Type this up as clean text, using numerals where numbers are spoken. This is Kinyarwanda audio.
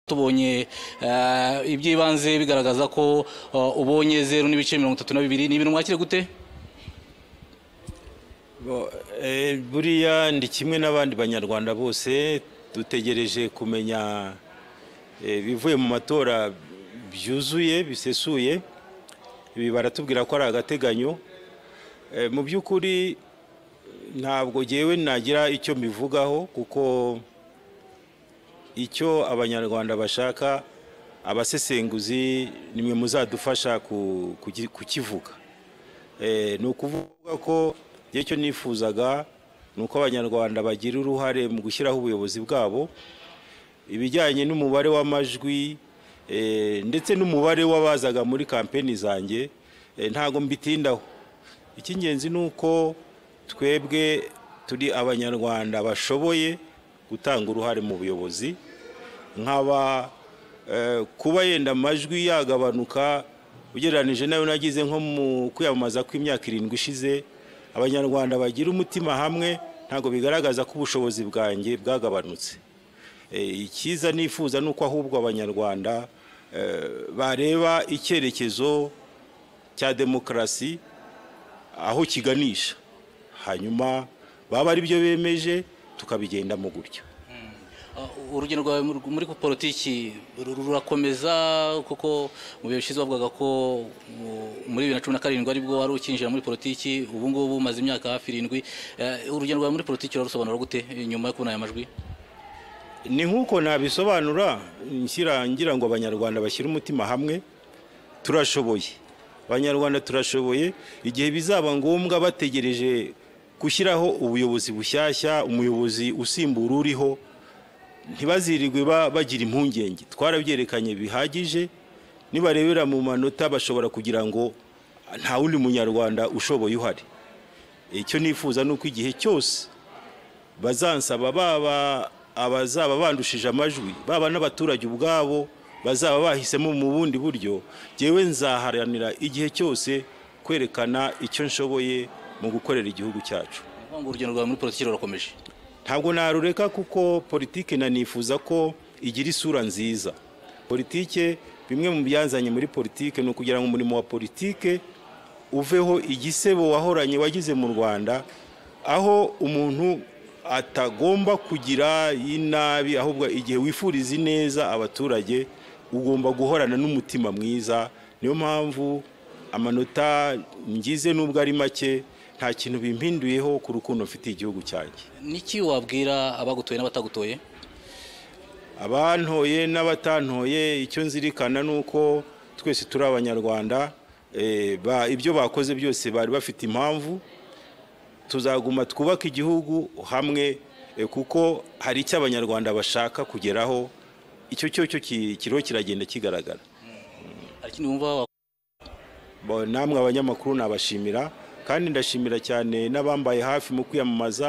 Tubonye iby'ibanze bigaragaza ko ubonye 0.32. Ni ibintu mwakire gute? Buriya ndi kimwe n'abandi banyarwanda bose, dutegereje kumenya ibivuye mu matora byuzuye bisesuye. Ibi baratubwira ko ari agateganyo. Mu by'ukuri ntabwo ngewe nagira icyo mbivugaho, kuko icyo abanyarwanda bashaka abasesenguzi nimwe muzadufasha kukivuga. Ni ukuvuga ko icyo nifuzaga ni uko abanyarwanda bagira uruhare mu gushyiraho ubuyobozi bwabo, ibijyanye n'umubare w'amajwi ndetse n'umubare w'abazaga muri kampeni zanjye ntabwo mbitindaho. Icy'ingenzi ni uko twebwe turi abanyarwanda bashoboye gutanga uruhare mu buyobozi, nkaba kuba yenda amajwi yagabanuka ugereranije nayo nagize nko mu kwiyamamaza kw'imyaka 7 ishize. Abanyarwanda bagira umutima hamwe, ntabwo bigaragaza ko ubushobozi bwanjye bwagabanutse. Icyiza nifuza ni uko ahubwo abanyarwanda bareba icyerekezo cya demokarasi aho kiganisha, hanyuma baba ari byo bemeje tukabigendamo gutyo. Urugendo rwawe muri politiki rurakomeza, kuko mu bihe bishize bavugaga ko muri 2017 aribwo wari ukinjira muri politiki, ubu ngubu umaze imyaka hafi 7. Urugendo rwawe muri politiki urarusobanura gute nyuma yo kubona aya majwi? Ni nk'uko nabisobanura ngira ngo abanyarwanda bashyire umutima hamwe. Turashoboye, abanyarwanda turashoboye. Igihe bizaba ngombwa bategereje gushyiraho ubuyobozi bushyashya, umuyobozi usimbura uriho, ntibazirirwe bagira impungenge. Twarabyerekanye bihagije, nibarebera mu manota bashobora kugira ngo nta wundi munyarwanda ushoboye uhari. Icyo nifuza ni uko igihe cyose bazansaba, baba abazaba bandushije amajwi, baba n'abaturage ubwabo bazaba bahisemo mu bundi buryo, jyewe nzaharanira igihe cyose kwerekana icyo nshoboye mu gukorera igihugu cyacu. Urugendo rwawe muri politiki rurakomeje? Ntabwo narureka, kuko politiki nanifuza ko igira isura nziza. Politiki, bimwe mu byanzanye muri politiki ni ukugira ngo umurimo wa politiki uveho igisebo wahoranye wagize mu Rwanda, aho umuntu atagomba kugira inabi, ahubwo igihe wifuriza ineza abaturage ugomba guhorana n'umutima mwiza. Niyo mpamvu amanota ngize nubwo ari make nta kintu bimpinduyeho ku rukundo mfitiye igihugu cyanjye. Niki wabwira abagutoye n'abatagutoye? Abantoye n'abatantoye, icyo nzirikana ni uko twese turi abanyarwanda. Ibyo bakoze byose bari bafite impamvu. Tuzaguma twubaka igihugu hamwe, kuko hari icyo abanyarwanda bashaka kugeraho. Icyo cyo kiriho kiragenda kigaragara. Namwe abanyamakuru nabashimira, kandi ndashimira cyane n'abambaye hafi mu kwiyamamaza.